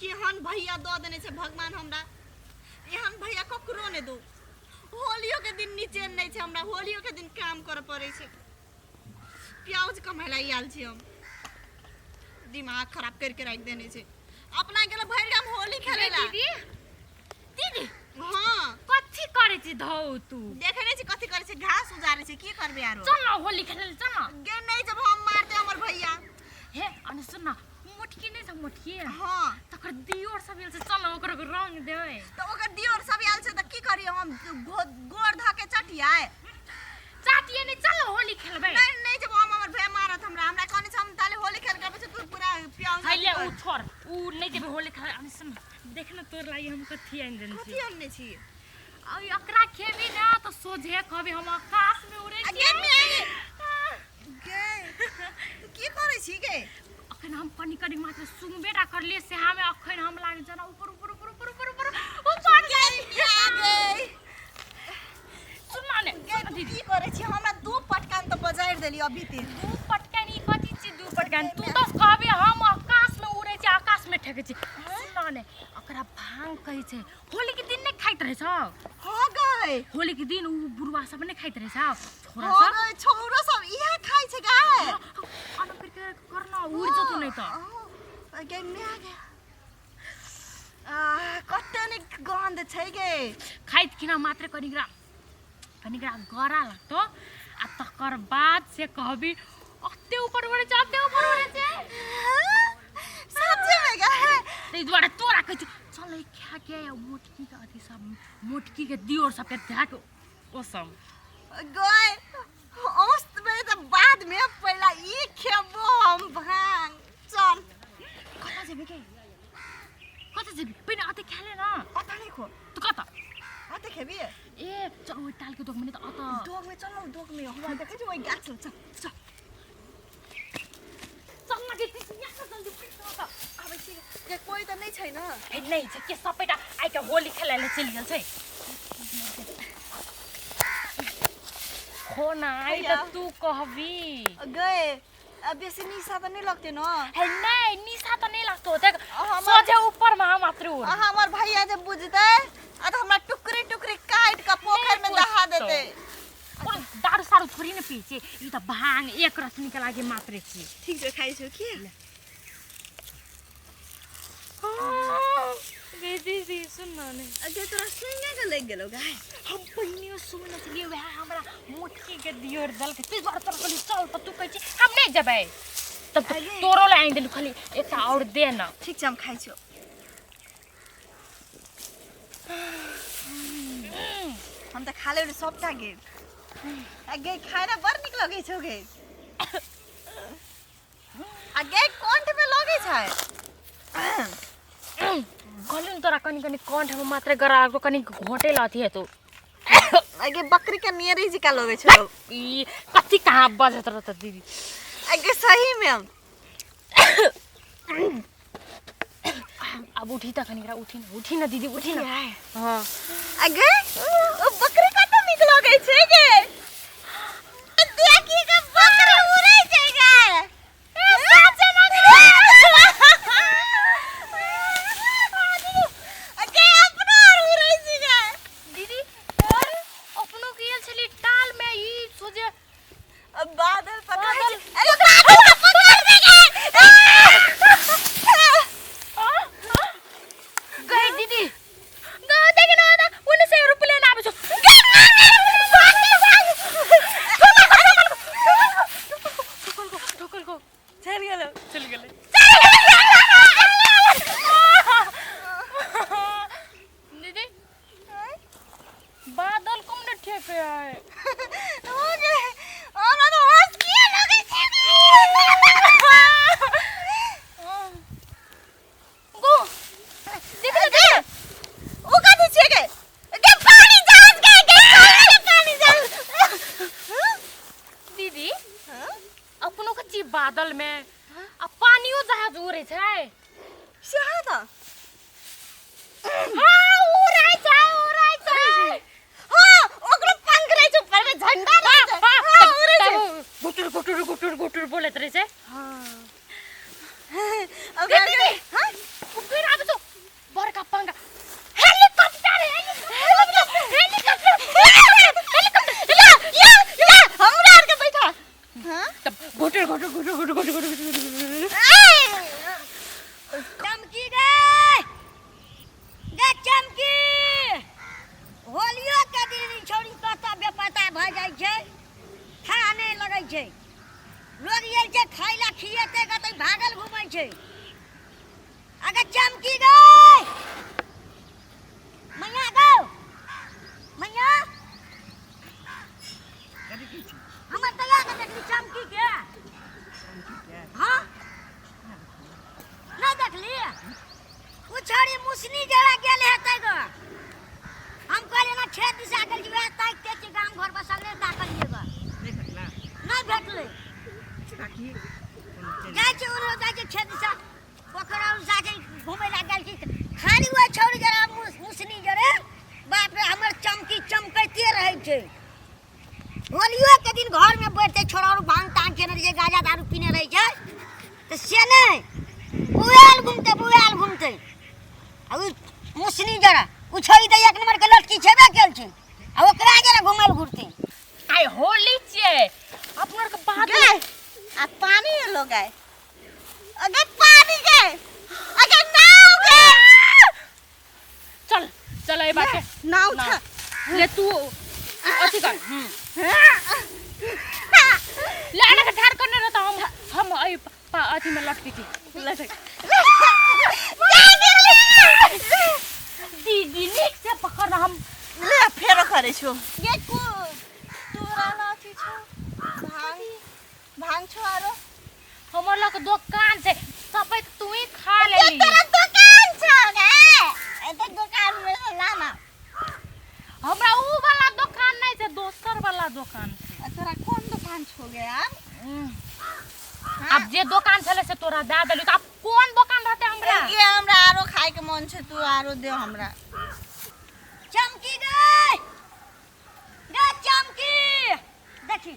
केहन भैया दऽ देने छै भगवान हमरा। एहन भैया ककरो नहि दू। होलियो के दिन निचेन नहि छै हमरा, होलियो के दिन काम करऽ पड़ै छै। प्याज कमाय ला आयल छी हम। दिमाग खराब करके राखि देने छै। अपना गेल भरि गाम होली खेले ला। दीदी, दीदी। हाँ। कथी करै छी धौ तू? देखे नहि छी कथी करै छै? घास उजारै छै, की करबै आरो? चल न होली खेले ला, चल न। गे नहि जब हम मारते हमर भैया। हे अनि सुन न, मोटकी नहि छ मोटकी? हाँ। तकर दियोर सब आयल छै, चल न ओकर रंग देबै। तऽ ओकर दियोर सब आयल छै तऽ की करियै हम? गोर धऽ के चटियाए? चाटिए नहि, चल न होली खेलबै। नहि नहि जब हम, हमर भैया मारत हमरा। हमरा कहने छै हम ताले होली खेल के आबै छै, तू पूरा प्याज है ले, उ छोड़, उ नहि जेबै होली खेले। अनि सुन, देख न तोर लागि हम कथी आनि देने छी। कथी आनने छी? आ एकरा खेबी ना तऽ सोझे कहबी हम आकाश में उड़ै आ छी। गे माय गे, तू की करै छी गे? अखन हम कनि कनि मात्र सुंगबे टा करलियै, सेहा में अखन हम लागे जेना ऊपर ऊपर ऊपर ऊपर ऊपर ऊपर ऊपर। गे माय गे। सुन ना ने। गे तू की करै छी? हमरा दू पटकान तऽ बजारि देली अभी ते। दू पटकन ई कथी छी दू पटकन? तू तऽ कहबी हम आकाश में उड़ै छी, आकाश में ठेकै छी। सुन ना ने, ओकरा भांग कहै छै। होली के दिन नहि खाइत रहै छौ? हाँ गै। होली के दिन उ बुढ़वा सब नहि खाइत रहै छौ, छोरा हाँ सब? गै, छौरो सब इएह खाइ छै गै। अन करके करना, उड़ जतो नहि तऽ। हाँ, गे माय गे, आ कते नीक गंध छै गे। खाइत खिना मात्र कनिकरा कनिकरा गरा लगतो आ तकर बाद से कहबी अते ऊपर उड़े छै, अते ऊपर उड़े छै। सच्चे में गे? ताहि दुआरे तोरा कहै छियौ, चल ई खा के आ मोटकी के अथी सब, मोटकी के दियोर सबके धए के ओ सब गै औस्त में तऽ बाद में, पहिला ई खेबो हम भांग। चल, कतऽ जेबी गे? कतऽ जेबी? पहिने अते खा ले न। अतऽ नहि खो। तू कतऽ? अते खेबी? ए चल, ओहि टालके दोगमे नहि तऽ अतऽ दोगमे चल न, दोगमे हमरा देखै छी ओहि गाछ लग। चल चल चल न गे, यहाँ जल्दी पैसा तऽ आबै छी गे। कोइ तऽ नहि छै न? हे नहि छै के, सबैटा आइ के होली खेलाय लए चलि गेल छै। खो न आइ भैया। तऽ तू कहबी गए अब बेसी निशा तऽ नहि लगतै न? हे नहि, निशा तऽ नहि लगतौ देख। हमर सोझे ऊपर में हम मात्र उड़ आ हमर भैया जे बुझतै आ तऽ हमरा टुकड़ी टुकड़ी काटि कऽ पोखरि मे दहा देतै। कोनो दारू सारू थोड़ी ने पी छै ई, तऽ भांग एक रत्नी के लागे मात्रे छी। ठीक छै, खाइ छौ की? गे दीदी, सुन न ने। अगे तोरा सुइने के लागि गेलौ गाय? हम पहिने सुनने छलियै, वएह हमरा मोटकी के दियर देलकै। ताहि दुआरे तोरा कहली चल, तऽ तू कहै छी हम नहि जेबै। तब तऽ अरे। तोरो लए आनि देलू, खाली एकटा आओर दे न। ठीक छै, हम खाइ छियौ। हम तऽ खा लेबै सबटा गे। आ गे, खाना बड़ नीक लगै छौ गे। आ गे, कंठ मे लगै छै? कहलियौ ने तोरा, कनि कनि कंठ में मात्र गरा लागतो, कनि घोटे ला अथी हेतौ। आ गे, बकरी के नियरी जिका लगै छौ। ई कथी कहाँ बजत रहत दीदी? आ गे, सही में। अब उठी तऽ कनि उठी न, उठी न दीदी, उठी न। हाँ। आ गे, ओ बकरी कते नीक लगै छै गे। देखी के बकरी उड़ै छै गे। गे, अपनो आर उड़ै छै गे। दीदी, अपनो गेल छली टाल में ई सोझे अब बादल पकड़ै बादल। छै। अरे बादल के पकड़ दे गे। गई दीदी, ग देख न त ओने से एरोप्लेन आबै छौ। ठोकल को, ठोकल को। चलि गेलौ। चल गेलै दीदी। बादल कम ने ठेके है। हो गे, हमरा तऽ हँस किया लगै छै गे? गो देख ले, गे, ओ कथी छियै गे? गे, पानी जहाज गे, गे पानी जहाज। दीदी, अपनो कच्ची बादल में आ पानियो जहाज उड़ै छै। सएह तऽ। हाँ, उड़ै छै, उड़ै छै। हाँ, ओकरो पंख रहै छै ऊपर में, झंडा रहै छै। हाँ, उड़ै छै। गुटुर गुटुर गुटुर गुटुर बोलैत रहै छै। हाँ। अब गे दीदी। हाँ। ओ फेर आबै छौ। चमकी गे, गे चमकी। होलियो के दिन ई छौड़ी कतऽ बेपता भऽ जाइ छै, खा नहि लगै छै। लोग आयल छै खाय ला, खिएतै कतऽ, भागल घुमै छै। अगे चमकी गे, मैया गो मैया, हमर तैयार के देखली चमकी के? हाँ, नहीं देखली? उ छौड़ी मुसनी जरा गेल हेतै ग। हम कहलियै ना खेत दिशा गेल छी, वएह ताकिते छी गाम घर पर सगरे ताकलियै ग, नहि भेटला? नहीं भेटलै। ताकि जाइ छै उधर, जाइ छै खेत दिशा, पोखरा उसा छै घुमै ला गेल छी। खाली ओहि छौड़ी जरा मुसनी जरे। बाप रे, हमर चमकी चमकैते रहै छै। होलियो के दिन घर में बैठते छोड़ा और भांग तांग खेने रहै छै, गाजा दारू पीने रहै छै, तऽ से नहि, बुआल घुमते बुआल घुमते। आ उ मुसनी जरा उ छौड़ी तऽ एक नंबर के लटकी छेबे केल छै, आ ओकरा जरा घुमल घुरते। आइ होली छियै अपना के बाद। गए आ पानी एलो गए, अगे पानी गए, अगे नाव गए। चल चल, एहि बाटे नाव था। ले तू अथी कर। ले आना के ठाड़ करने रहता, हम एहि अथी में लटकी छी। लटक। दीदी, नीक से पकड़ हम। ले, फेरो करै छौ गे। को तोरा ला अथी छौ, भांग भांग छौ आरो? हमर लग दोकान छै, सबै तऽ तू ही खा लेली। तोरा दोकान छौ गे? एते दोकान में से लाना। हमरा ऊ वाला दोकान नहीं छै, दोसर वाला दोकान छै। आ तोरा कोन दोकान छौ गे आब? आब जे दोकान छलै से तोरा दए देली, तऽ आब कोन दोकान रहतै हमरा? गे, हमरा आरो खाय के मन छै, तू आरो दे हमरा। चमकी गे, गे चमकी, देखी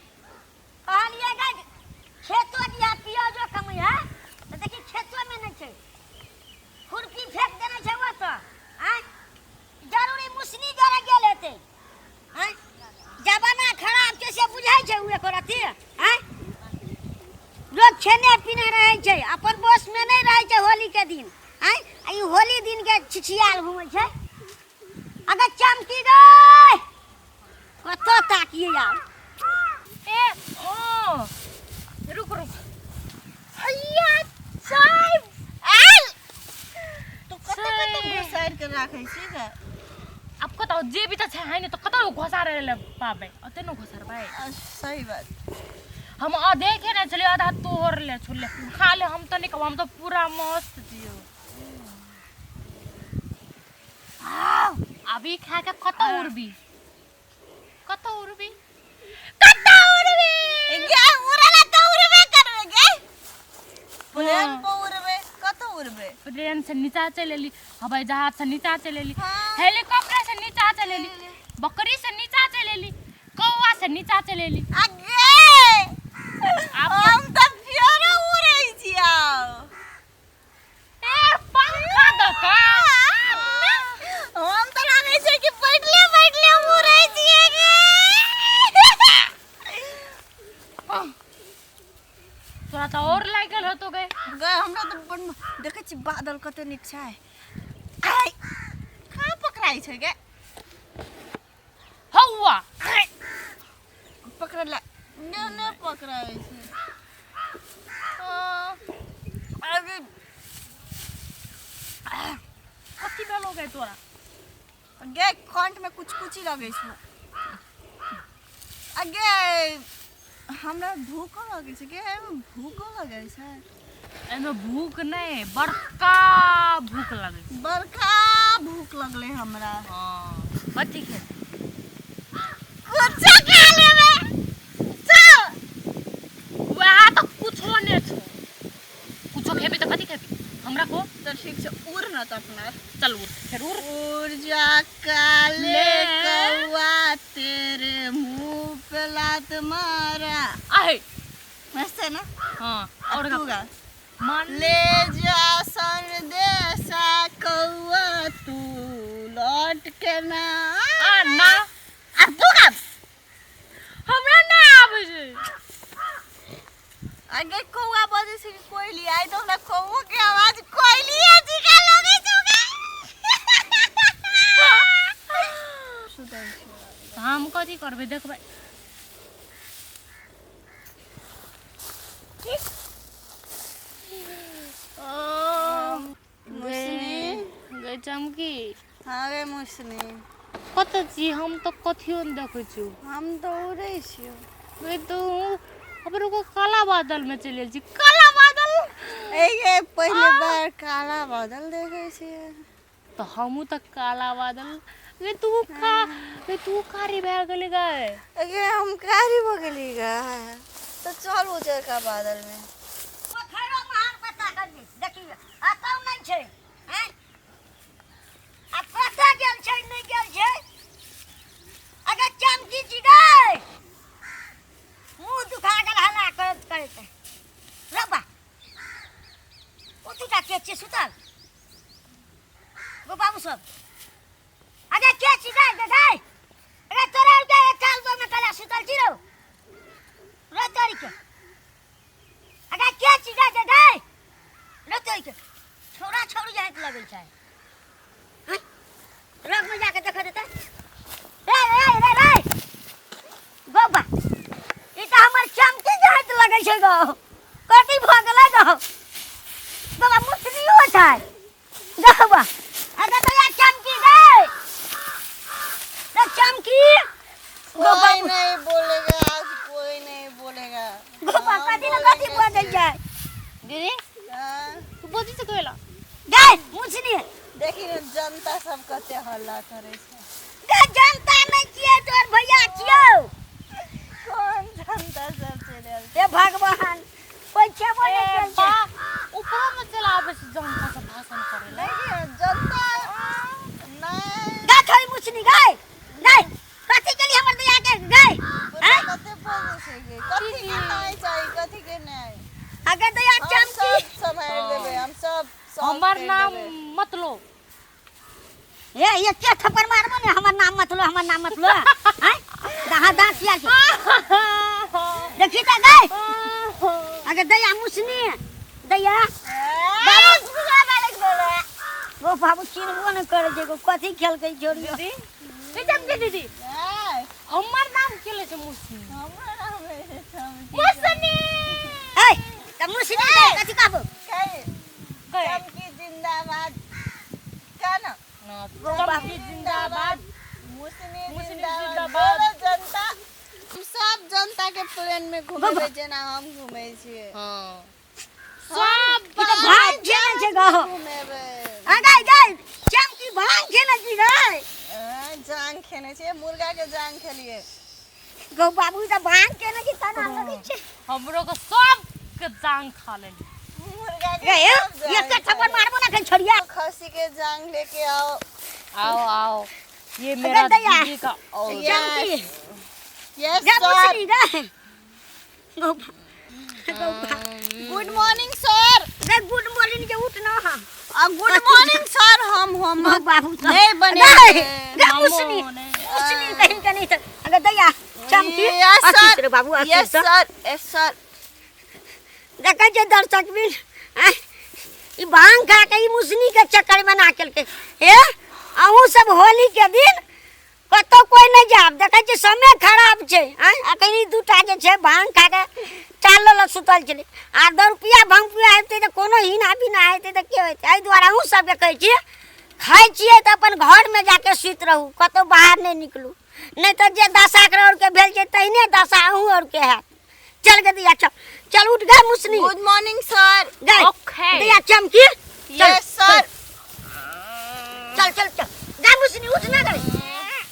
कहलिए गे खेतो दिया पियाजो कमै है, तऽ देखी खेतो में नहि छै, खुरपी फेंक देने छै ओतऽ। आँय, जरूरी मुसनी जरे गेल हेतै। आँय, जमाना खराब छै से बुझै छै उ एको रत्ती? आँय, लोग खेने पीने रहै छै, अपन बस में नहि रहै छै होली के दिन। आँय, आ ई होली दिन के छिछियाल घुमै छै। अगर चमकी गई कतऽ ताकिए आब? ए ओ, रुक रुक, हैया चाय आयल तू कतऽ कतऽ छै। घुसारि के राखै छी गे? आब कतऽ जे भी तऽ छै है ने, तऽ कतऽ घोसारे ले पाबै? ओते न घोसारबै। सही बात। हम आधे खेने छलियै, आधा तोहर ले छुले, खा ले। हम तऽ नहि कहब, हम तऽ पूरा मस्त छियौ। अभी खा के कतऽ उड़बी? कतऽ उड़बी? कतऽ उड़बी? गे, उड़ला तऽ उड़बे करबै गे, प्लेन पर उड़बै, कतऽ उड़बै? प्लेन से नीचा चलि एली, हवाई जहाज से नीचा चलि एली, हाँ। हेलीकॉप्टर से नीचा चलि एली, बकरी से नीचा चलि एली, कौआ से नीचा चलि एली। आ गे, आब हम तऽ फेरो उड़ै छियौ। ए, पंखा दऽ का। हम तऽ लागै छै कि बैठले बैठले उड़ै छियै गे। तोरा तऽ और लागि गेल होतो गे। गे, हमरा तऽ बड़ देखै छी बादल कते नीक छै। आइ कहाँ पकड़ाइ छै गे? हौआ। पकड़ला ने, ने पकड़ाइ छै। हाँ, अरे। कथी भेलो गे तोरा? गे, कंठ में कुछ कुछ ही लगै छै। आ गे, हमरा भूखो लगै छै गे, एहिमे भूखो लगै छै? एहिमे भूख नहि, बड़का भूख लगै छै। बड़का भूख लगलै हमरा। हाँ, कथी खेतै? कुछो खा लेबै, चल। वएह तऽ कुछो नहि छौ। कुछो खेबी तऽ कथी खेबी, हमरा को? तऽ ठीक छै, उड़ न तऽ अपना। चल उड़, फेर उड़। उड़ जा काले ले। कौआ, तेरे मुंह पे लात मारा। आहे। मस्त है ना? हाँ, और तू गा। मान ले जा संदेशा कौआ, तू लौट के ना। आ ना। अब तू गा। हमरा ना आबै छै। आगे कौआ बजै छै कि कोयली? आइ तऽ हमरा कौओ के आवाज कोयली है जी। करबै देखबै। मुसनी। गै चमकी। हाँ गे मुसनी। कतऽ छी? हम तऽ कथियो नहि देखै छियौ। हम तऽ उड़ै छियौ। गै तू हमरो को काला बादल में चलि गेल छी, काला बादल। ए गे पहिले बार काला बादल देखै छियै। तऽ हमहूँ तऽ काला बादल। गै तू का गै तू कारी भए गेलै गै। अगे हम कारी भऽ गेली गे, तऽ चल उजरका बादल में। पोखरो महान पता करियै, देखियौ अतौ नहि छै। आँय, आ कतऽ गेल छै, नहि गेल छै? अगर चमकी छी गै, मुँह दुखा गेल हल्ला करैत करैत। रब्बा, ओ दूटा के छियै सुतल? गो बाबू सब, अगे के छी गै? गै गै, अगे तोरा आर के चाल दो में कला सुतल छी रौ रे तोरी के। अगे के छी गै? गै गै रे तोरी के, छोरा छोरी जाइत लगै छै। हँ? रग में जाके देख देते। रे रे रे रे गौबा, ई तऽ हमर चमकी जाइत लगै छै गौ। कथी भऽ गेलै गौ बाबा? मुसलियो छै गौबा। अगर तो यार चमकी गए तो चमकी गौ कोई बाबू। नहीं बोलेगा आज, कोई नहीं बोलेगा। गौबा हम कथी न कथी बोलेंगे। बजै छै दीदी। हाँ, तू बजै छै कोइला गए मुसली। देखी ने जनता सब कते हल्ला करै छै। गए जनता नहि छियै, तोहर भैया छियौ। कोन जनता सब चलि आयल? हे भगवान, कोइ छेबो नहि ए करै छै। बा, ऊपरो में चल आबै छै जनता सब भाषण करे ला। देखी जनता नहीं। गा छोड़ी मुसनी गए गए, कथी के लिए हमर दैया के गए? बुझा कते बजै छै गे। कथी के नहीं चाही, कथी के नहीं? अगर दैया हम चमकी सब सम्हारि लेबै, हम सब solve हमर करि नाम लेबै। मत लो। ए ये के थप्पड़ मारबो ने, हमर नाम मत लो, हमर नाम मत लो। हैं दहा दांत सिया के देखी त गए। अगर दैया मुसनी दैया बाबू गो बाबू चिन्हबो ने करे छै गो, कथी खेलकै छोड़ियो। दीदी, ए चमकी दीदी। ए, हमर नाम के ले छै मुसनी? हमर नाम रहै छै चमकी। मुसनी। ए त मुसनी गए कथी कहबो? कहि। गए। चमकी जिंदाबाद का ना। चमकी जिंदाबाद, मुसनी मुसनी जिंदाबाद। जिंदाबाद। बोलो जनता, हम सब जनता के प्लेन में घुमेबै जेना हम घुमै छियै। हाँ सब। ई त भांग खेने छै गो। घुमेबै। आ गए गए चमकी, भांग खेने छी गए? जांग खेने छियै, मुर्गा के जांग खेलियै गो बाबू। त भांग खेने छी तना लगै छै। हमरो के सब के जांग खा लेली। मुर्गा के गए सब जांग एक थप्पड़ खा मारबो ना खन छोड़िया। लेलियै। खस्सी के जांग लेके आओ। आओ आओ, ये मेरा दैया। दीदी का और चमकी। यस गे सर। मुसनी गे गो गो। Good morning sir. गे गुड मॉर्निंग के उठ ना। आ गुड मॉर्निंग सर, हम गो होमवर्क बाबू तो नहीं बनेबै। गे मुसनी मुसनी कहीं के नहीं त। अगर दैया चमकी यस आशीष सर। रे बाबू, Ashish yes sir. Sir, yes sir. देखै छै दर्शक बिन, आँय, ई भांग खा के ई मुसनी के चक्कर में ना केलकै। हे अहूँ सब होली के दिन कतौ कोई नहीं जाब, देखै छै समय खराब छै। आँय, अखन ई दूटा जे छै भांग खा के चाल लऽ सुतल छलै, आ 10 रुपया भांग पिया हेतै तऽ कोनो हिना बिना हेतै तऽ की हेतै? एहि दुआरे अहूँ सबके कहै छियै, खाइ छियै तऽ अपन घरमे जाके सुति रहू, कतौ बाहर नहि निकलू, नहि तऽ जे दशा के भेल छै तहिने दशा अहूँ आरके हैत। चल गे दैया, चल चल, उठ गे मुसनी। Good morning sir. गए ओके। दैया चमकी, चल। Yes sir. चल चल चल गे मुसनी, उठ ना गए।